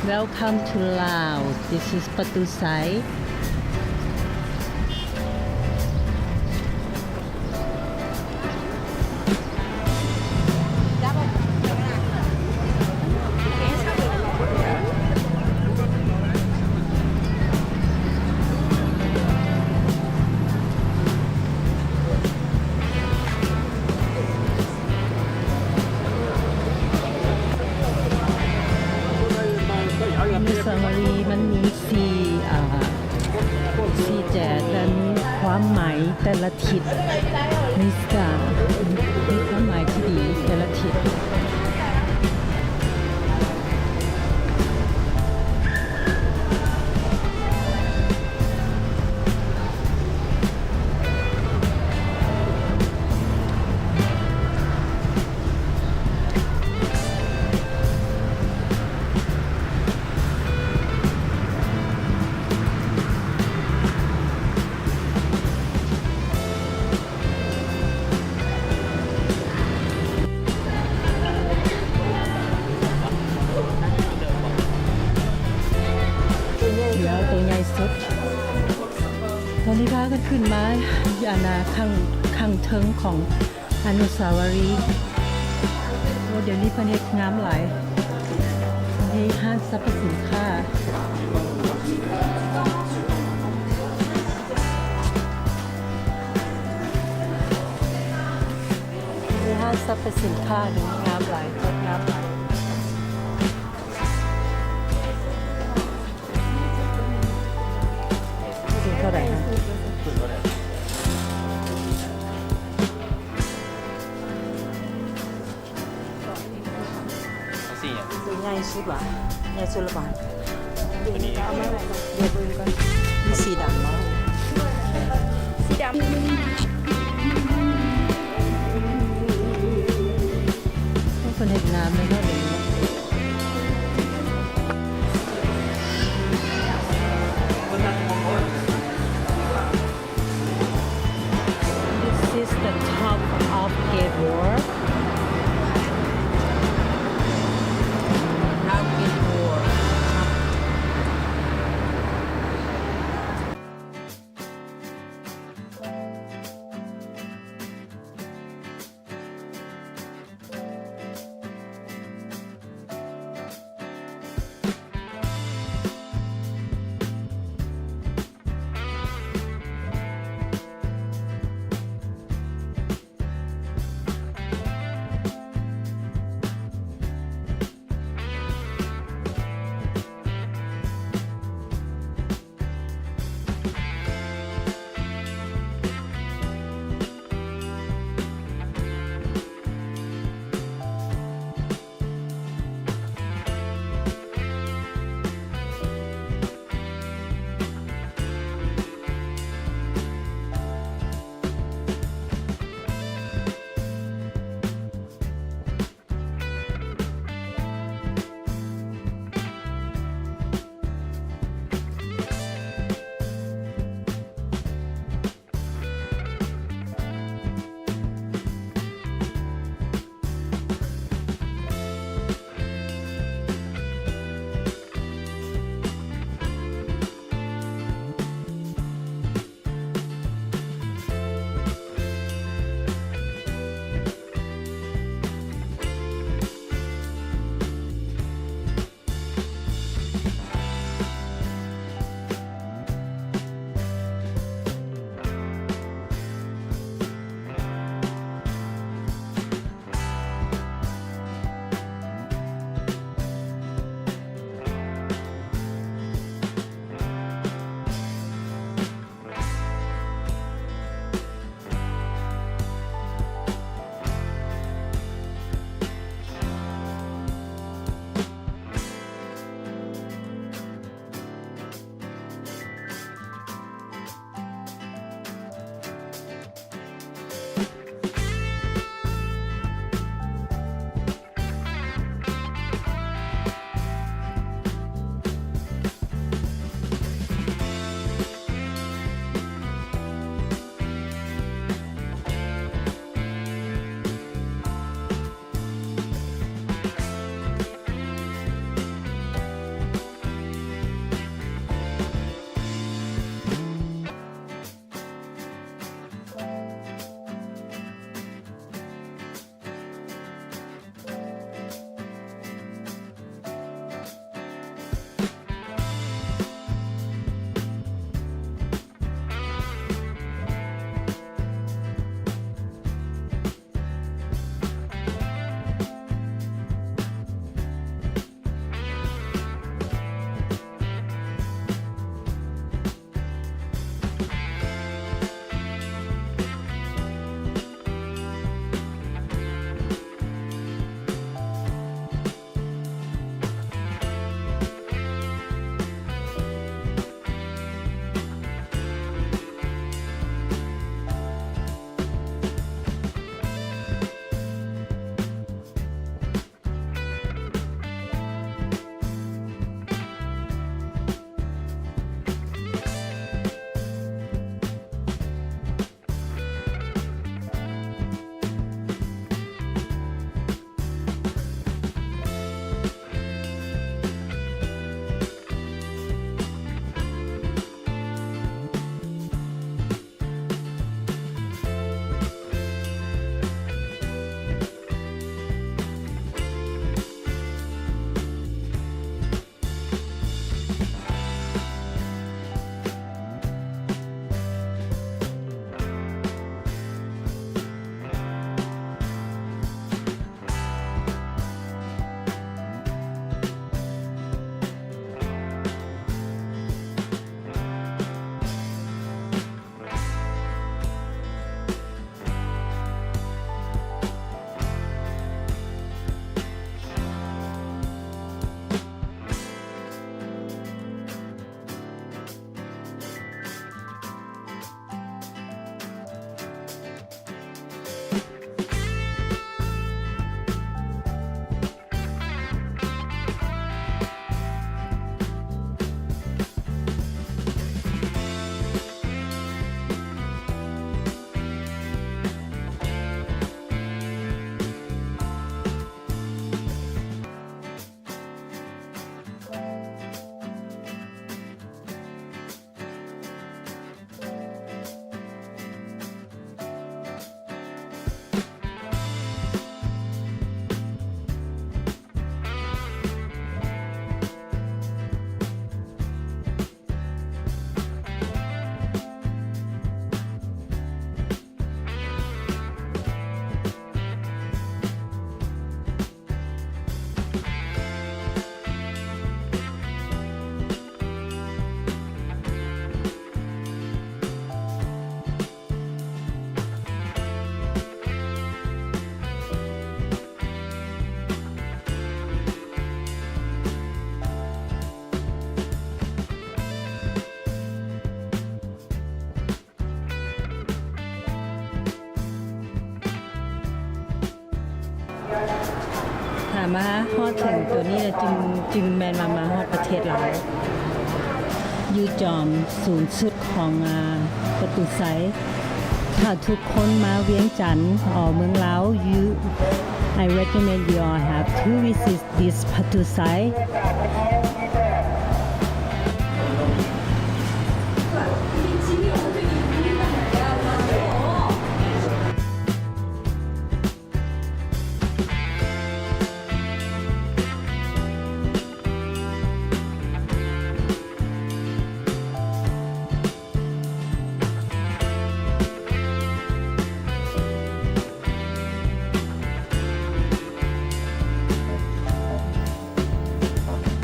Welcome to Laos. This is ປະຕູໄຊ. ອະນຸສາວະລີມັນມີສີ່ ອ່າ ສີ່ແຈ ແລະ ມີຄວາມໝາຍແຕ່ລະທິດ ມີສະ ມີຄວາມໝາຍທີ່ດີແຕ່ລະທິດ. ເສືອໂຕໃຫຍ່ສຸດ. ຕອນນີ້ພາກັນຂຶ້ນມາ ອັນນ່າ ຂ້າງ ຂ້າງເທິງຂອງອະນຸສາວະລີ. ໂອ້ ດຽວນີ້ເພິ່ນເຮັດງາມຫຼາຍ. ນີ້ຮ້ານສັບພະສິນຄ້າ. ມີຮ້ານສັບພະສິນຄ້າ ງາມຫຼາຍ ງົດງາມຫຼາຍ. ເທົ່າໃດນະ? Así ya. ໂຕໃຫຍ່ສຸດຫວາ? ໃຫຍ່ສຸດລະບໍ່? ຕົວນີ້ ດຽວເບິ່ງກ່ອນ. ມີສີດຳບໍ່? ສີດຳ. ໂອ້ ເພິ່ນເຮັດງາມເລີຍເນາະ ດຽວນີ້ເນາະ. This is the top of Great Wall. Now Great Wall. ມາຮອດເຖິງໂຕນີ້ແລ້ວ ຈຶ່ງ ຈຶ່ງແມ່ນວ່າມາຮອດປະເທດລາວ ຢູ່ຈອມສູງສຸດຂອງ ອາ ປະຕູໄຊ. ຖ້າທຸກຄົນມາວຽງຈັນ ອອ ເມືອງລາວ you I recommend you all have to visit this ປະຕູໄຊ.